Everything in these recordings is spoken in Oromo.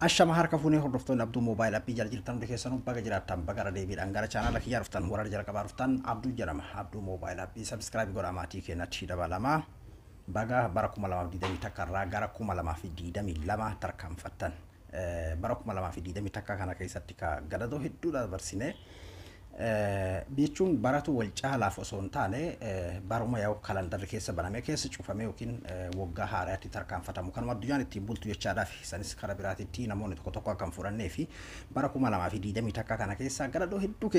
Ashama harka fuunee hordoftoonni Abduu Mobile App jala jirtan hundi keessanuu baga jiraattan, baga irra deebiidhaan gara chaanaala kiyyaa dhuftan. Warra jalqabaa dhuftan, Abduu jedhama. Abduu Mobile App subscribe godhaa, maatii keenyatti dabalamaa. Baga bara 2021 irraa gara 2022 tarkaanfattan. Bara 2021 kana keessatti ka gadadoo hedduudha dabarsine. Jechuun baratu wal caalaaf osoo hin taane, baruma yaa'u kalandarri keessa banamee keessa cufamee yookiin waggaa haaraatti tarkaanfatamu kanuma addunyaan ittiin bultu jechaadhaaf. Isanis karaa biraatitti namoonni tokko tokko akka hin fudhannee fi bara 2021 kana keessa gadadoo hedduu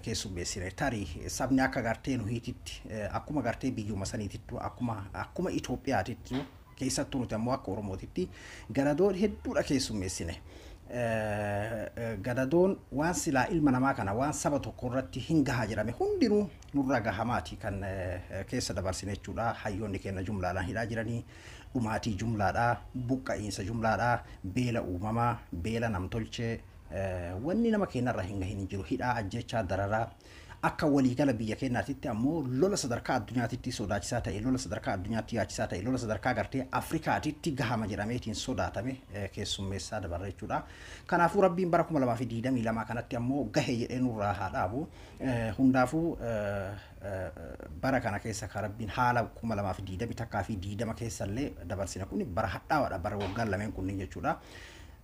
keessummeessine. Tarii sabni akka gartee nuhiititti, akkuma gartee biyyuma saniitittu, akkuma Itoophiyaatittu, keessattuu nuti ammoo akka Oromootitti gadadoo hedduudha keessummeessine. Gadadoon waan silaa ilma namaa kana waan saba tokko irratti hin gaha jedhame hundinuu nurra gahamaati kan keessa dabarsine jechuudha. Hayyoonni keenya jumlaadhaan hidhaa jiranii, dhumaatii jumlaadhaa, buqqa'iinsa jumlaadhaa, beela uumamaa, beela namtolchee, wanni nama keenyarra hin gahin hin jiru. Hidhaa, ajjechaa, dararaa, akka waliigala biyya keenyaatitti ammoo lola sadarkaa addunyaatitti sodaachisaa ta'e, lola sadarkaa addunyaatti yaachisaa ta'e, lola sadarkaa gartee Afrikaatitti gahama jedhameetiin sodaatame keessummeessaa dabarre jechuudha. Kanaafuu Rabbiin bara 2022 kanatti ammoo gahe jedhee nurraa haa dhaabu. Hundaafuu bara kana keessa kan Rabbiin haala 2021 fi 20 keessallee dabarsine kun bara hadhaawaadha, bara waggaan lameen kunniin jechuudha.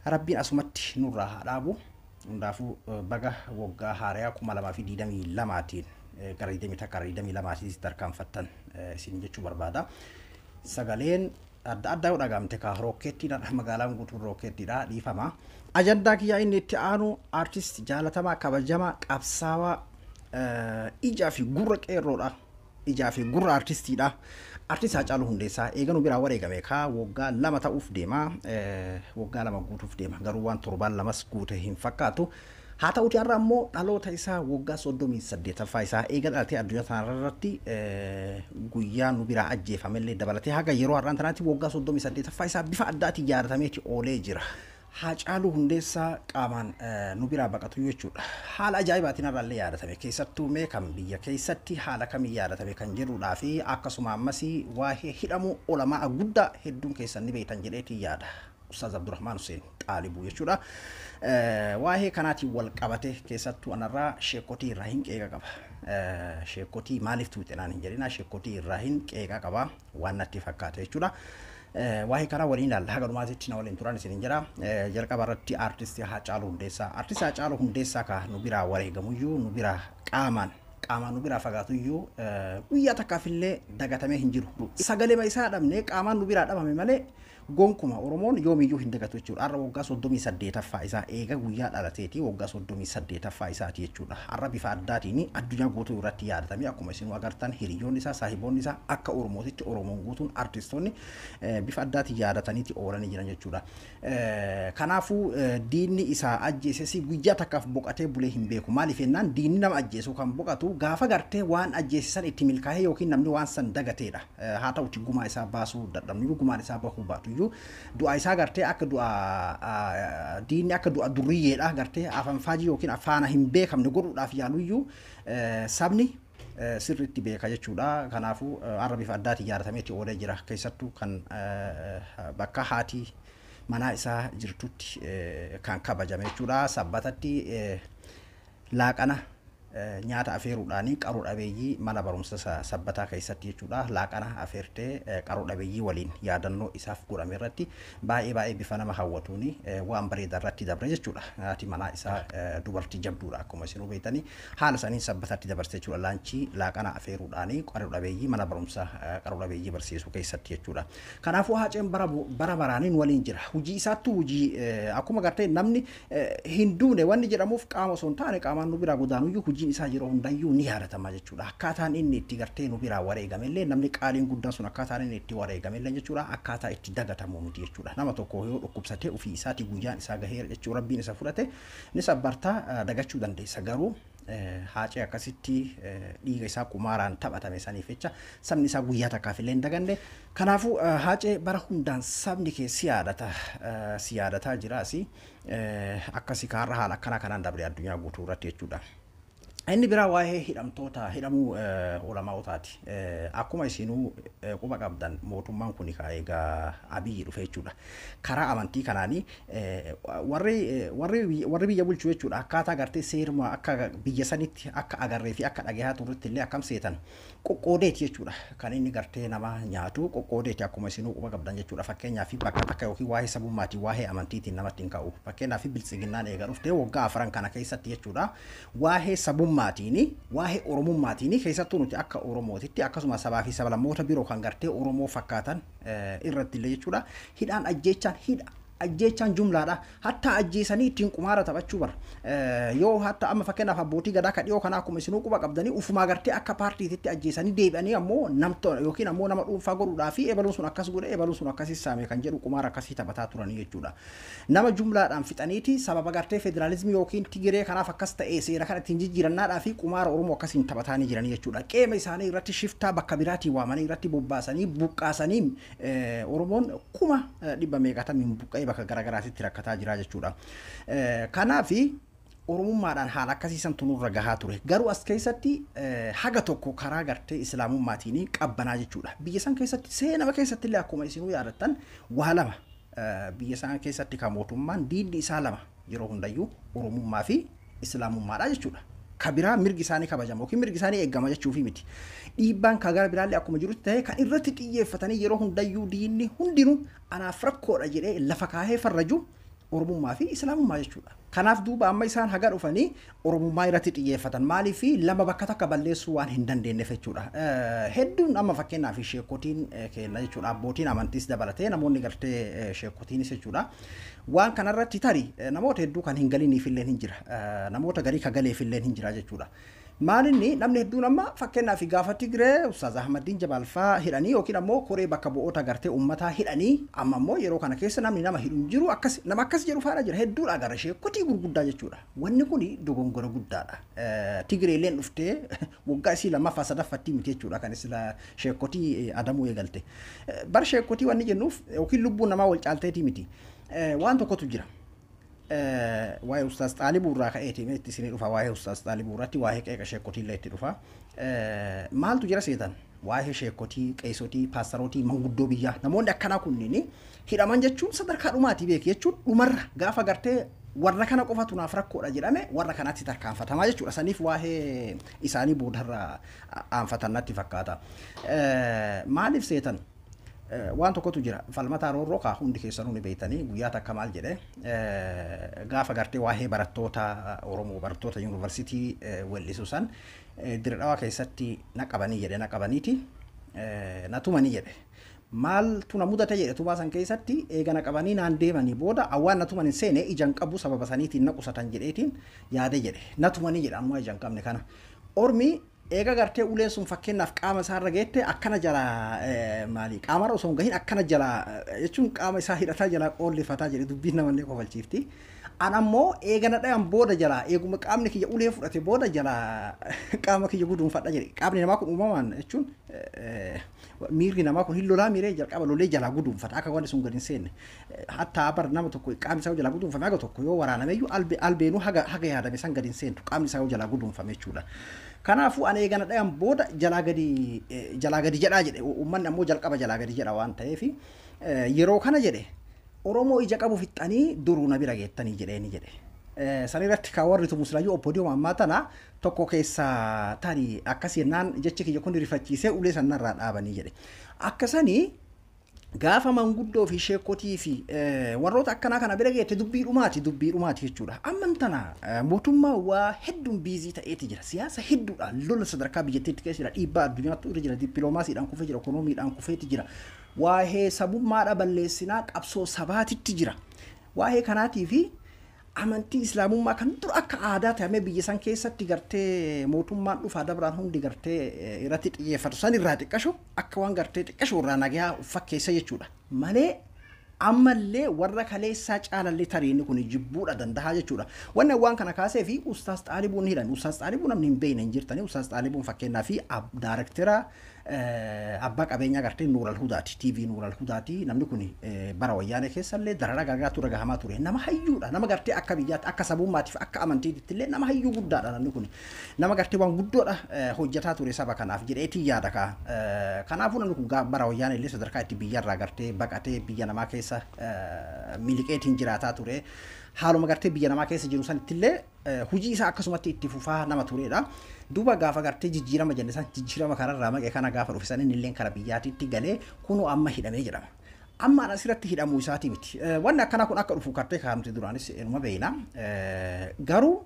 Rabbiin asumatti nurraa haa dhaabu. Hundaafuu baga waggaa haarayaa 2022tiin gara 21 22tiin tarkaanfattan isin jechuu barbaada. Sagaleen adda addaa yoo dhagaamte ka rookeettiidha, magaalaan guutuun rookeettiidha, dhiifama. Ajandaa kiyyaa inni itti aanu aartist jaalatamaa, kabajamaa, qabsaawaa, ijaa fi gurra qeerroodha. Ijaa fi gurra aartistiidha. Aartist Haacaaluu Hundeessaa eeganuu biraa wareegame kaa waggaa 2 ta'uuf deema. Waggaa 2 guutuuf deema. Garuu waan torbaan lamas guute hin fakkaatu. Haa ta'uti har'a ammoo dhaloota isaa waggaa 38ffaa isaa eega dhalatee addunyaa tanarratti guyyaa nu biraa ajjeefamellee dabalatee haga yeroo har'aan tanaatti waggaa 38ffaa isaa bifa addaatiin yaadatameeti oolee jira. Haacaaluu Hundeessaa qaamaan nu biraa baqatu jechuudha. Haala ajaa'ibaatiin har'allee yaadatame. Keessattuu mee kan biyya keessatti haala kamiin yaadatame kan jedhudhaa fi akkasuma ammas waa'ee hidhamuu olamaa guddaa hedduun keessan ni beektan jedheetiin yaada. Ustaaz Abdurrahmaan Hussein Xaalibuu jechuudha. Waa'ee kanaatiin wal qabate keessattuu anarraa sheekotii irraa hin qeeqa qaba. Sheekotii maaliif tuuxe naan hin jedhina, sheekotii irraa hin qeeqa qaba waan natti fakkaate jechuudha. Waa'ee kanaa waliin ilaalla. Haga dhumaatitti na waliin turan isin jira. Jalqaba irratti aartistii Haacaaluu Hundeessaa. Aartistii Haacaaluu Hundeessaa ka nu biraa wareegamuyyuu, nu biraa qaamaan nu biraa fagaatuyyuu, guyyaa takkaafillee dagatamee hin jiru. Sagalee isaa dhabnee qaamaan nu biraa dhabame malee gonkuma Oromoon yoomiyyuu hin dagatu jechuudha. Har'a waggaa 38ffaa isaa eega guyyaa dhalateeti, waggaa 38ffaa isaati jechuudha. Har'a bifa addaatiin addunyaa guutuu irratti yaadatamee akkuma isin agartan hiriyoonni isaa, saahiboonni isaa, akka Oromootitti Oromoon guutuun, artistoonni bifa addaatiin yaadataniiti oolanii jiran jechuudha. Kanaafuu diinni isaa ajjeeses guyyaa takkaaf boqatee bulee hin beeku. Maaliif jennaan, diinni nama ajjeesu kan boqatu gaafa gartee waan ajjeesisan itti milkaa'ee yookiin namni waan san dagateedha. Haa ta'uti gumaa isaa baasuu dadhabnu, gumaan isaa bahuu baatu iyyuu, du'a isaa gartee akka du'a diinni akka du'a durriyyeedha gartee afaan faajii yookiin afaana hin beekamne godhuudhaaf yaaluyyuu sabni sirriitti beeka jechuudha. Kanaafuu har'a bifa addaatiin yaadatameetti oolee jira. Keessattuu kan bakka haati manaa isaa jirtutti kan kabajame jechuudha. Sabbatatti laaqana nyaata afeeruudhaan qaroo dhabeeyyii mana barumsa Sabbataa keessatti jechuudha. Laaqana afeertee qaroo dhabeeyyii waliin yaadannoo isaaf godhame irratti baay'ee baay'ee bifa nama hawwatuun waan bareedaa irratti dabre jechuudha. Haati manaa isaa dubartii jabduudha akkuma isinuu beektanii, haala saniin Sabbatatti dabarse jechuudha. Lunch laaqana afeeruudhaan qaroo dhabeeyyii mana barumsa qaroo dhabeeyyii barsiisuu keessatti jechuudha. Kanaafuu Haaceen bara bara baraaniin waliin jira. Hojii isaattuu hojii akkuma gartee namni hin duune wanni jedhamuuf qaama osoo hin taane, qaamaan nu biraa godaanuyyuu hojiin isaa yeroo hundayyuu ni yaadatama jechuudha. Akkaataan inni itti gartee nu biraa wareegamellee, namni qaaliin guddaan sun akkaataan inni itti wareegamellee jechuudha, akkaataa itti dagatamu miti jechuudha. Nama tokko yoo dhukkubsatee ofii isaatii guyyaan isaa gaheera jechuudha, Rabbiin isa fudhate ni sabbartaa dagachuu dandeessa, garuu Haacee akkasitti dhiiga isaa qumaaraan taphatame saniif jecha sabni isaa guyyaa takkaaf illee hin daganne. Kanaafuu Haacee, bara hundaan sabni kee si yaadata, si yaadataa jiraasi. Akkasi kaarra haala akkanaa kanaan dabre addunyaa guutuu irratti jechuudha. Inni biraa waa'ee hidhamtoota hidhamuu ulamaa'otaati. Akkuma isinuu quba qabdan mootummaan kun egaa Abiyyi dhufe jechuudha. Karaa amantii kanaanii warri biyya bulchu jechuudha. Akkaataa gartee seeruma akka biyya sanitti akka agarree fi akka dhagahaa turretti illee akkam seetan qoqqoodeeti jechuudha. Kan inni gartee nama nyaatu qoqqoodeeti akkuma isinuu quba qabdan jechuudha. Fakkeenyaaf bakka takka yookiin waa'ee sabummaatiin waa'ee amantiitiin namatti hin ka'u. Fakkeenyaaf biltsiginnaan eega dhuftee waggaa 4 kana keessatti jechuudha. Waa'ee sabummaatiini waa'ee oromummaatiini keessattuu nuti akka oromootitti akkasuma sabaa fi sablammoota biroo kan gartee oromoo fakkaatan irratti illee jechuudha. Hidhaan ajjeechaan hidha ajjeechaan jumlaadha. Hatta ajjeesanii ittiin qumaara taphachuu bara. Yoo hatta amma fakkeenyaaf abbootii gadaa ka dhiyoo kanaa akkuma isinuu quba qabdanii ufumaa gartee akka paartiititti ajjeesanii deebi'anii ammoo namtoo yookiin ammoo nama dhuunfaa godhuudhaa fi ebaluun sun akkas godhe ebaluun sun akkasii saame kan jedhu qumaara akkasii taphataa turanii jechuudha. Nama jumlaadhaan fixaniiti sababa gartee federaalizimii yookiin tigiree kanaaf akkas ta'ee seera kana ittiin jijjiirannaadhaa fi qumaara Oromoo akkasiin taphataanii jiranii jechuudha. Qeema isaanii irratti shiftaa bakka biraatii waamanii irratti bobbaasanii buqqaasanii Oromoon 100,000 meeqatamiin buqqa'ee bakka garaagaraatitti rakkataa jira jechuudha. Kanaafi Oromummaadhaan haala akkasii santu nurra gahaa ture. Garuu as keessatti haga tokko karaa gartee islaamummaatiin qabbanaa jechuudha. Biyya san keessatti seenama keessatti illee akkuma isinuu yaadattan waa lama biyya san keessatti kan mootummaan diinni isaa lama yeroo hundayyuu Oromummaa fi islaamummaadha jechuudha. Kabiraa mirgi isaanii kabajama yookiin mirgi isaanii eegama jechuufi miti. Dhiibbaan kan gara biraallee akkuma jirutti ta'e kan irratti xiyyeeffatanii yeroo hundayyuu diinni hundinuu anaaf rakkoodha jedhee lafa kaahee farraju Oromummaa fi Islaamummaa jechuudha. Kanaaf duuba amma isaan haga dhufanii Oromummaa irratti xiyyeeffatan maaliif lama bakka takka balleessuu waan hin dandeenyeef jechuudha. Hedduun amma fakkeenyaaf sheekotiin kenna jechuudha. Abbootiin amantiis dabalatee namoonni gartee sheekotiinis jechuudha. Waan kanarratti tarii namoota hedduu kan hin galiniif illee hin jira. Namoota garii ka galeef illee hin jira jechuudha. Maalinni namni hedduun amma fakkeenyaaf gaafa Tigree Ustaaz Ahmadiin Jabaal fa'aa hidhanii yookiin ammoo koree bakka bu'oota gartee uummataa hidhanii amma ammoo yeroo kana keessa namni nama hidhu hin jiru akkas nama akkas jedhu faana jira hedduudha gara sheekotii gurguddaa jechuudha. Wanni kun dogongora guddaadha. Tigreeleen dhuftee waggaa isii lammaffaa sadaffaatti miti jechuudha kan isla sheekotii adamuu eegalte. Bar sheekotii wanni jennuuf yookiin lubbuun namaa wal caalteetii miti. Waan tokkotu jira. Waa'ee Ustaaz Xaalibuu irraa ka'eeti itti isinii dhufa waa'ee Ustaaz Xaalibuu irratti waa'ee qeeqa sheekotii illee itti dhufa. Maaltu jira seetan? Waa'ee sheekotii, qeesotii, paastarotii, manguddoo biyyaa namoonni akkanaa kunniin hidhaman jechuun sadarkaa dhumaatii beeki jechuun dhumarra gaafa gartee warra kana qofatu naaf rakkoodha jedhame warra kanaatti tarkaanfatamaa jechuudha. Saniif waa'ee isaanii boodarra aanfatan natti fakkaata. Maaliif seetan? Waan tokkotu jira. Falmataa roorroo kaa hundi keessanuu ni beektanii guyyaa takka maal jedhe gaafa gartee waa'ee barattoota Oromoo barattoota yuunivarsiitii weellisu san Dirredhawaa keessatti na qabanii jedhe na qabaniiti na tumanii jedhe. Maaltu na mudate jedhe tumaa san keessatti eega na qabanii naan deemanii booda awwaan na tuman hin seene ijaan qabu sababa saniitiin na qusatan jedheetiin yaade jedhe. Na tumanii jedhe ammoo ijaan qabne kana. Ormi eega gartee uleen sun fakkeenyaaf qaama isaarra geette akkana jala maali qaamarra osoo hin gahin akkana jala jechuun qaama isaa hidhataa jala qoollifataa jedhe dubbiin namallee kofalchiifti. An ammoo eega na dhayan booda jala eeguma qaamni kiyya ulee fudhate booda jala qaama kiyya guduunfadha jedhe. Qaamni namaa kun uumamaan jechuun miirri namaa kun hin lolaa miiree jalqaba lolee jalaa guduunfata akka wanti sun gadi hin seenne. Hattaa bar nama tokko qaamni isaa jalaa guduunfame haga tokko yoo waraanameyyuu albeenuu haga yaadame san gadi hin seentu qaamni isaa jalaa guduunfame jechuudha. Kanaafuu ani eegana dhayan booda jalaa gadi jedhaa jedhe uummanni ammoo jalqaba jalaa gadi jedha waan ta'eef yeroo kana jedhe Oromoo ija qabu fixxanii duruu na bira geettanii jedheeni jedhe. San irratti kan warri tumuslaayyuu obbo Diimaa ammaa tana tokko keessaa tarii akkas jennaan jechi kiyya kun rifachiisee ulee sanarraa dhaabanii jedhe. Akkasanii gaafa manguddoo fi sheekotii fi warroota akkanaa kana bira geette dubbii dhumaati jechuudha. Amman tana mootummaa waa hedduun biizii ta'eeti jira. Siyaasa hedduudha. Lola sadarkaa biyyattiitti keessa jira. Dhiibbaa addunyaatti irra jira. Dippiloomaasiidhaan kufee jira. Ikoonomiidhaan kufeeti jira. Waa'ee sabummaadha balleessinaa qabsoo sabaatitti jira. Waa'ee kanaatii fi amantii islaamummaa kan dur akka aadaa ta'ame biyya san keessatti gartee mootummaan dhufaa dabraan hundi gartee irratti xiyyeeffatu san irraa xiqqashu akka waan gartee xiqqashu irraa nagayaa fakkeessa jechuudha. Malee ammallee warra kaleessaa caalallee tariinni kun jibbuudha danda'a jechuudha. Wanni waan kana kaasee fi Ustaaz Xaalibuun ni hidhame. Ustaaz Xaalibuu namni hin beekne hin jirtani. Ustaaz Xaalibuun fakkeenyaa fi daarektera Abbaa qabeenyaa gartee Nuural Hudaati, TV Nuural Hudaati. Namni kun bara wayyaanee keessallee dararaa gargaraatu irra gahamaa ture. Nama hayyuudha, nama gartee akka biyyaatti, akka sabummaatiif, akka amantiitti illee nama hayyuu guddaadha namni kun. Nama gartee waan guddoodha hojjetaa ture saba kanaaf jedheetii yaada kaa. Kanaafuu namni kun bara wayyaanee illee sadarkaa itti biyyarraa gartee baqatee biyya namaa keessa miliqeetiin jiraataa ture. Haaluma gartee biyya namaa keessa jiru sanittillee hojii isaa akkasumatti itti fufaa nama turedha. Duuba gaafa gartee jijjiirama jenne san, jijjiirama kanarraa maqee kana gaafa dhufe san, inni illee kara biyyaatitti galee kunoo amma hidhamee jedhama. Amma asirratti hidhamuu isaati miti. Wanni akkanaa kun akka dhufu gartee kaa'amte duraanis inuma beekna. Garuu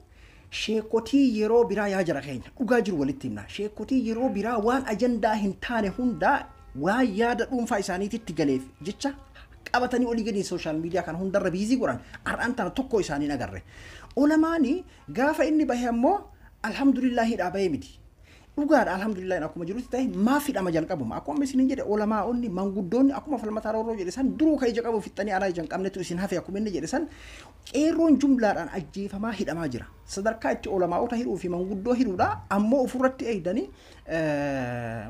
sheekotii yeroo biraa, yaa jara keenya, dhugaa jiru walitti himna. Sheekotii yeroo biraa waan ajandaa hin taane hundaa waan yaada dhuunfaa isaaniititti galeef jecha qabatanii olii gadi social media kana hundarra busy godhan har'aan tana tokko isaanii agarre. Olamaani gaafa inni bahe ammoo alhamdulillah hidhaa bahee miti. Dhugaadha, alhamdulillah akkuma jirutti ta'e, maaf hidhama jalqabuma? Akkuma isiniin jedhe, olamaa'onni manguddoonni akkuma Falmataa Roorroo jedhe san, duruu ka ija qabu fixxanii alaa ija hin qabnetu isin hafe akkuma inni jedhe san, qeerroon jumlaadhaan ajjeefamaa hidhamaa jira. Sadarkaa itti olamaa'ota hidhuu fi manguddoo hidhuudha ammoo ofirratti eegdanii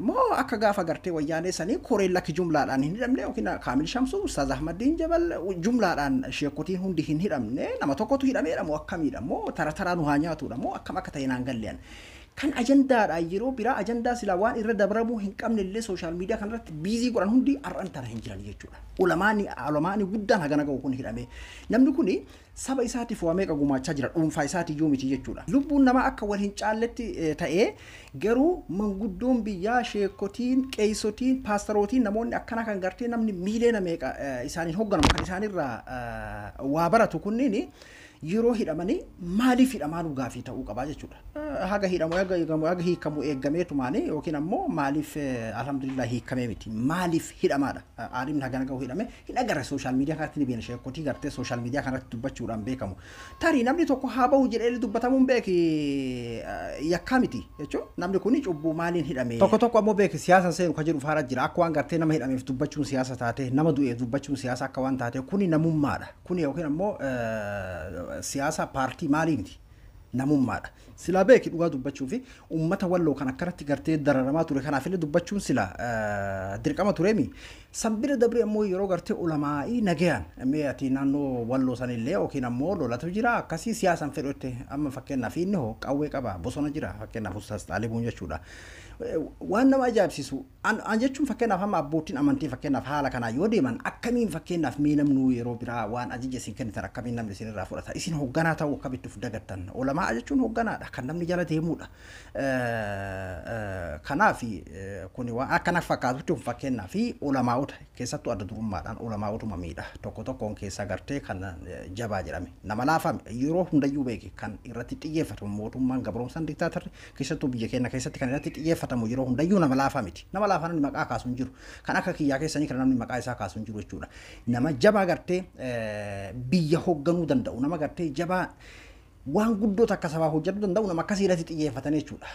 moo akka gaafa gartee wayyaanee sanii koreen lakki jumlaadhaan hin hidhamne, yookiin Kaamil Shamsuu, Ustaaz Ahmadiin Jabal, jumlaadhaan sheekotiin hundi hin hidhamne, nama tokkotu hidhameedha moo akkamiidha, moo tara taraa nu haa nyaatudha moo akkam akka ta'e naan gallean. Kan ajandaadha yeroo biraa ajandaa silaa waan irra dabramuu hin qabne illee social media kanarratti busy godhan hundi har'an tana hin jiran jechuudha. Olamaani guddaan hagana ga'u kun hidhame. Namni kuni saba isaatiif waa meeqa gumaachaa jira, dhuunfaa isaati iyyuu miti jechuudha. Lubbuun namaa akka wal hin caalletti ta'ee, garuu manguddoon biyyaa, sheekotiin, qeessotiin, paastarootiin, namoonni akkana kan gartee namni miileena meeqa isaaniin hoogganamu, kan isaanirraa waa baratu kunniin yeroo hidhamanii maaliif hidhamaa nu gaafii ta'uu qabaa jechuudha. Haga hidhamu, haga eegamu, haga hiikamu eeggameetumaani, yookiin ammoo maaliif alhamdulillah hiikamee miti, maaliif hidhamaadha? Aalimni hagana gahu hidhame hin agarre social media kanatti. Ni beena, sheekotii gartee social media kanatti dubbachuudhaan beekamu. Tarii namni tokko haa bahu jedhee dubbatamuun beeki yakkaa miti jechuun, namni kun cubbuu maaliin hidhame? Tokko tokko ammoo beeki siyaasa seenu ka jedhu faara jira, akka waan gartee nama hidhameef dubbachuun siyaasa taate, nama du'eef dubbachuun siyaasa akka waan taate. Kuni namummaadha. Kuni yookiin ammoo siyaasa paartii maalii miti, namummaadha. Silaa beeki dhugaa dubbachuu fi uummata Walloo kan akkanatti gartee dararamaa ture kanaaf illee dubbachuun sila dirqama tureemi. San bira dabree ammoo yeroo gartee ulamaa'ii nagayaan mee ati naannoo Walloo sanillee yookiin ammoo lolatu jira akkasii siyaasan fedhutte, amma fakkeenyaaf inni hoo qawwee qaba bosona jira, fakkeenyaaf Ustaas Xaalibuun jechuudha. Waan nama ajaa'ibsiisu an jechuun, fakkeenyaaf amma abbootiin amantii fakkeenyaaf haala kanaa yoo deeman akkamiin, fakkeenyaaf mee namnu yeroo biraa waan ajaja isin kennitan akkamiin namni isin irraa fudhata? Isin hoogganaa ta'uu akkamitti of dagattan? Olamaa jechuun hoogganaadha, kan namni jala deemudha. Kanaaf kuni waan akkana fakkaatutti kun fakkeenyaaf olamaa'ota keessattuu adda durummaadhaan olamaa'otuma miidha. Tokko tokkoon keessa gartee kan jabaa jedhame nama laafame yeroo hundayyuu beeke kan irratti xiyyeeffatamu mootummaan gabroomsaan diktaatarri keessattuu biyya keenya keessatti kan irratti xiyyeeffatamu yeroo hundayyuu nama laafaa miti. Nama laafaa namni maqaa kaasu hin jiru. Kan akka kiyyaa keessanii kan namni maqaa isaa kaasu hin jiru jechuudha. Nama jabaa gartee biyya hoogganuu danda'u, nama gartee jabaa waan guddoo takka sabaa hojjetuu danda'u, nama akkasii irratti xiyyeeffatan jechuudha.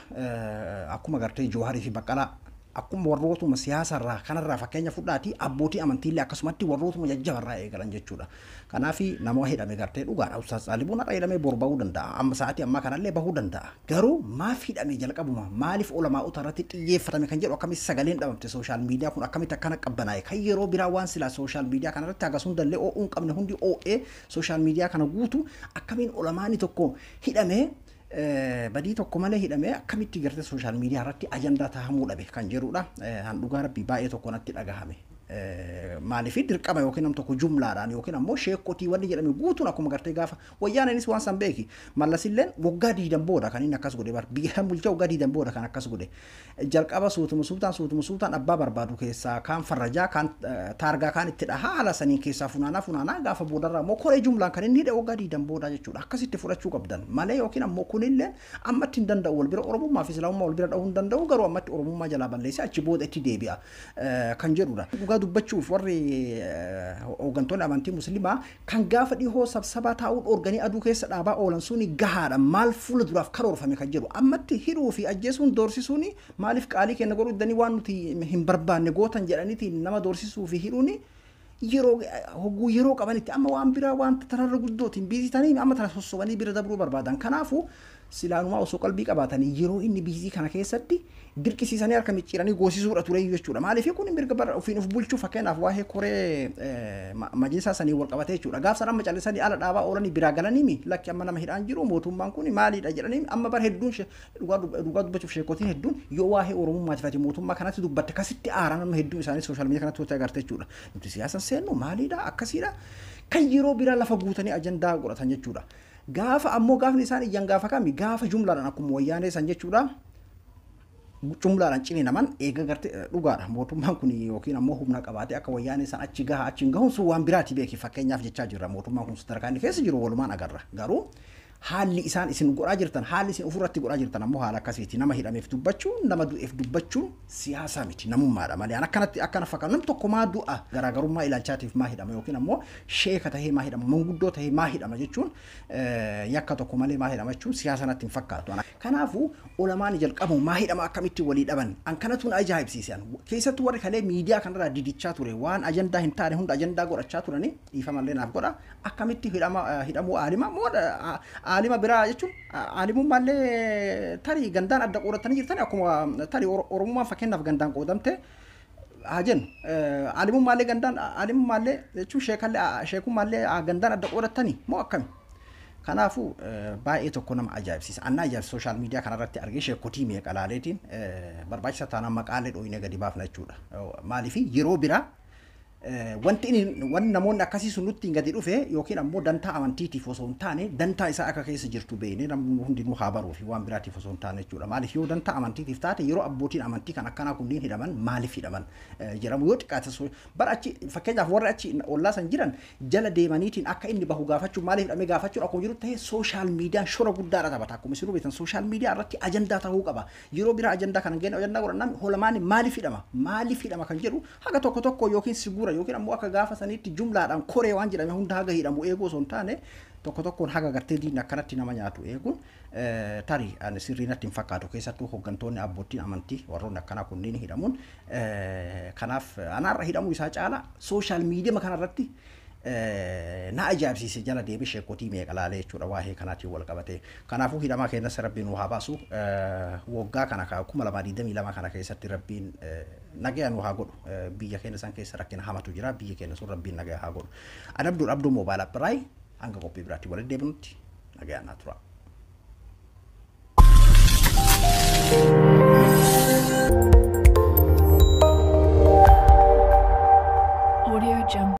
Akkuma gartee Jawaarii fi Baqqalaa, akkuma warrootuma siyaasarraa kanarraa fakkeenya fudhaati, abbootii amantiillee akkasumatti warrootuma jajjabarraa eegalan jechuudha. Kanaaf nama hidhame gartee dhugaadha. Ustaas Xaalibuun har'a hidhamee bor bahuu danda'a. Amma sa'aatii ammaa kanallee bahuu danda'a. Garuu maaf hidhame jalqabuma? Maaliif olamaa'ota irratti xiyyeeffatame kan jedhu, akkamitti sagaleen dhabamte? Social media kun akkamitti akkana qabbanaa'e? Kan yeroo biraa waan silaa social media kanarratti hagas hundallee oo'uu hin qabne hundi oo'ee social media kana guutu, akkamiin olamaani tokko hidhamee, badii tokko malee hidhamee, akkamitti gartee social media irratti ajandaa tahamuu dhabe kan jedhudha. Han dhugaa rabbii baay'ee tokko natti dhagahame. Maaliif dirqama yookiin nam tokko jumlaadhaan yookiin ammoo sheekotii wanni jedhame guutuun akkuma gartee gaafa wayyaaneenis waan san beeki. Mallasilleen waggaa 20 booda kan inni akkas godhe, bar biyya bulchaa waggaa 20 booda kan akkas godhe. Jalqaba suutuma suutaan suutuma suutaan abbaa barbaadu keessaa kaan farrajaa, kaan taargaa, kaan itti dhahaa, haala saniin keessaa funaanaa funaanaa, gaafa boodarraa immoo koree jumlaan kan inni hidhe waggaa 20 booda jechuudha. Akkasitti fudhachuu qabdan malee yookiin ammoo kunillee ammatti hin danda'u wal bira, Oromummaa fi Islaamummaa wal bira dha'uu hin danda'u, garuu ammatti Oromummaa jalaa balleessee achi booda itti deebi'a kan jedhudha. Dhugaa dubbachuuf warri hooggantoonni amantii Muslimaa kan gaafa dhihoo sabsabaa taa'uu dhoorganii aduu keessa dhaabaa oolan suni gahaadha. Maal fuula duraaf karoorfame kan jedhu, ammatti hidhuu fi ajjeesuun doorsisuun maaliif qaalii kenna godhuu diddanii waan nuti hin barbaanne gootan jedhaniiti nama doorsisuu fi hidhuuni Yeroo hogguu yeroo qabanitti amma waan biraa waan tanarra guddootiin busy ta'anii amma tana sossobanii bira dabruu barbaadan. Kanaafuu silaanumaa osoo qalbii qabaatanii yeroo inni busy kana keessatti dirqisiisanii harka micciiranii goosisuudha ture jechuudha. Maaliif kun mirga bara ofiin of bulchuu fakkeenyaaf waa'ee koree majlisaa sanii wal qabatee jechuudha. Gaaf sana amma callisanii ala dhaabaa oolanii biraa galanii lakki amma nama hidhaan jiru mootummaan kun maaliidha jedhanii amma bara hedduun dhugaa dubbachuuf sheekotiin hedduun yoo waa'ee oromummaatiif ati mootummaa kanatti dubbatte kasitti aaraan amma hedduun isaanii social media kanatti walitti agarte jechuudha. Nuti siyaasa seennu maaliidha akkasiidha kan yeroo biraa lafa guutanii ajandaa godhatan jechuudha. Gaafa ammoo gaafni isaan iyyan gaafa kami gaafa jumlaadhaan akkuma wayyaanee san jechuudha. Jumlaadhaan ciniinaman eega garte dhugaadha. Mootummaan kun yookiin ammoo humna qabaatee akka wayyaanee san achi gaha achi hin gahuun sun waan biraati beeki fakkeenyaaf jechaa jirra. Mootummaan kun sadarkaa inni keessa jiru walumaan agarra. Garuu haalli isaan isin godhaa jirtan haalli isin ofirratti godhaa jirtan ammoo haala akkasiiti. Nama hidhameef dubbachuun nama du'eef dubbachuun siyaasaa miti namummaadha malee. An akkanatti akkana fakkaatu namni tokko maa du'a garaagarummaa ilaalchaatiif maa hidhama yookiin ammoo sheeka tahee maa hidhama manguddoo tahee maa hidhama jechuun yakka tokko malee maa hidhama jechuun siyaasa natti hin fakkaatu. Kanaafuu olamaan jalqabu maa hidhama akkamitti walii dhaban an kanatu na ajaa'ibsiise. Keessattuu warri kalee miidiyaa kanarraa didichaa ture waan ajandaa hin taane hunda ajandaa godhachaa turanii dhiifamallee naaf godha akkamitti hidhamuu aalima moo aalima biraa jechuun aalimummaallee tarii gandaan adda qoodatanii jirtan akkuma tarii oromummaan fakkeenyaaf gandaan qoodamte haa jennu aalimummaallee gandaan aalimummaallee jechuun sheekummaallee gandaan adda qoodatanii moo akkami? Kanaafuu baay'ee tokko nama ajaa'ibsiisa. Annaa ajaa'ibsa social media kanarratti argee sheekotii meeqa laaleetiin barbaachisa taanaan maqaalee dhooyinee gadi baafna jechuudha. Maaliif yeroo biraa wanti inni wanni namoonni akkasii sun nutti hin gadi dhufe yookiin ammoo dantaa amantiitiif osoo hin taane dantaa isaa akka keessa jirtu beeknee namni hundinuu haa baruu fi waan biraatiif osoo hin taane jechuudha. Maaliif yoo dantaa amantiitiif taate yeroo abbootiin amantii kan akkanaa kunniin hidhaman maaliif hidhaman jedhamu yoo xiqqaate bara achi fakkeenyaaf warri achi ollaa san jiran jala deemaniitiin akka inni bahu gaafachuun maaliif hidhamee gaafachuun akkuma jiru ta'ee social mediaan shora guddaadha taphata. Akkuma isin hubattan social media irratti ajandaa ta'uu qaba. Yeroo biraa ajandaa kana geenne ajandaa godhannaan holamaan maaliif hidhama maaliif hidhama kan jedhu haga tokko tokko yookiin sigura yookiin ammoo akka gaafa saniitti jumlaadhaan koree waan jedhame hunda haga hidhamu eeguu osoo hin taane tokko tokkoon haga gartee diinni akkanatti nama nyaatu eeguun tarii ani sirrii natti hin fakkaatu. Keessattuu hooggantoonni abbootiin amantii warroonni akkanaa kunniin hidhamuun kanaaf anaarra hidhamuu isaa caala social media kanarratti na ajaa'ibsiise jala deemee sheekotii meeqa laalee jechuudha waa'ee kanaatiin wal qabate. Kanaafuu hidhamaa keenyas rabbiin nu haa baasu. Waggaa kana 2022 kana keessatti rabbiin nagaya nu haa godhu. Biyya keenya san keessa rakkina hamatu jira. Biyya keenya sun rabbiin nagaya haa godhu. Adabduun abduu mobile app hanga qophii biraatti walitti deebinutti nagaya naa tura.